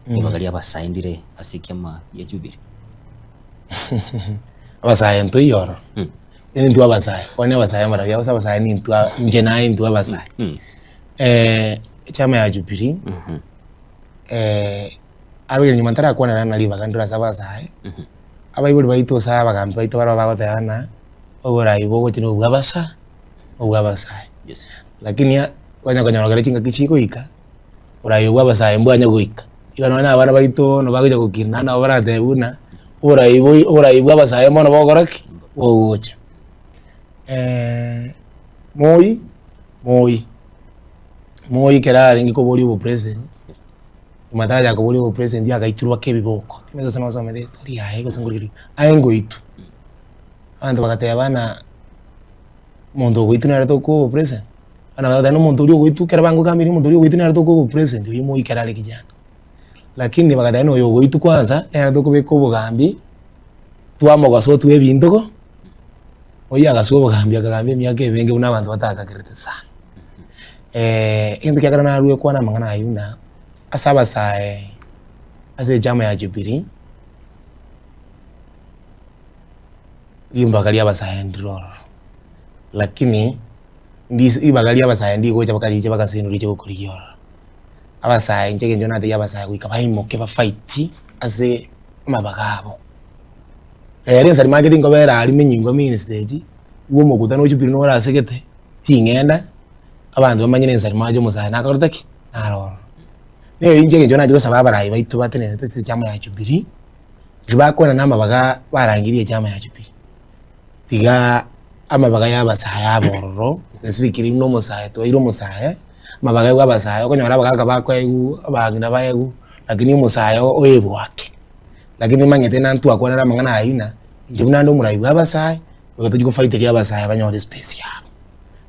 Ribaga ri'abasae ndire ase ekiama gia Jubili. Abasae ntoiyo ororo, yaani intwe abasae, kwane abasae mbarabwo gose abasae nintwe aba inche naye intwe abasae. Echama ya Jubilee, abere nyuma ntarakwanera ng'a ribaga ndire ase abasae, abaibori baito gose abagambi baito barabwo bagoteba ng'a oborai bogochia na obwa abasa obwa abasae. Lakini kwanya konyora ekero chingaki chigoika. Oborai obwo abasae mbwanya goika, igo nonye na abana baito bono bagocha gokina nabo baratebe buna oborai boi oborai bwa abasae mbono bogokora ki? Bogocha. Moi moi moi ekero arenge koboria obopresident, nyuma atarachaka koboria obopresident agaitirwa mpaka ebiboko, timanyeti gose nosomete history yaye gose nkorigereria, aye ngoitwa. Abanto bagateba ng'a omonto ogoitwa nere tokoa obopresident. Bono bagoteba na omonto oria ogoitwa ekero bangogambia omonto oria ogoitwa nere tokoa obopresident oyio moi ekero are kijana. Lakini bagateba na oyo ogoitwa kwanza nere tokobeka obogambi twamogosa otwe ebinto go, oyio agasoa obogambi akagambia emiaka emenge buna abanto batakagerete sana. Egento kia kare narue kwana amang'ana aywo buna ase abasae ase echama ya Jubilee, rimbaga ria abasae ndire ororo, lakini. Ndis ribaga ri'abasae ndigocha bakariche bagasenwa riche gokorigia ororo. Abasae inche egento natebia abasae goika baimoke bafight ase amabaga abo. Rero ensari market nkobera aria menyingo main stage, igo omokutano o Jubilee nore ase gete, ting'enda, abanto bamanye na ensari mache omosae nakorete ki? Naro ororo. Nere inche egento nachi gosaba abarai baito batenerete ase echama ya Jubilee, riria bakwana amabaga barangerie echama ya Jubilee. Tiga amabaga y'abasae abe ororo, gose buna omosae twaeire omosae, amabaga aigwe abasae okonyora abagaka bakoegwa, abang'ina baegwa, lakini omosae oebwa ake. Lakini nimanyete na ntwakwanera amang'ana aywo ng'a inche buna inde omorai bwa abasae, nigo tochia gofaiteria abasae banyore espace yabo.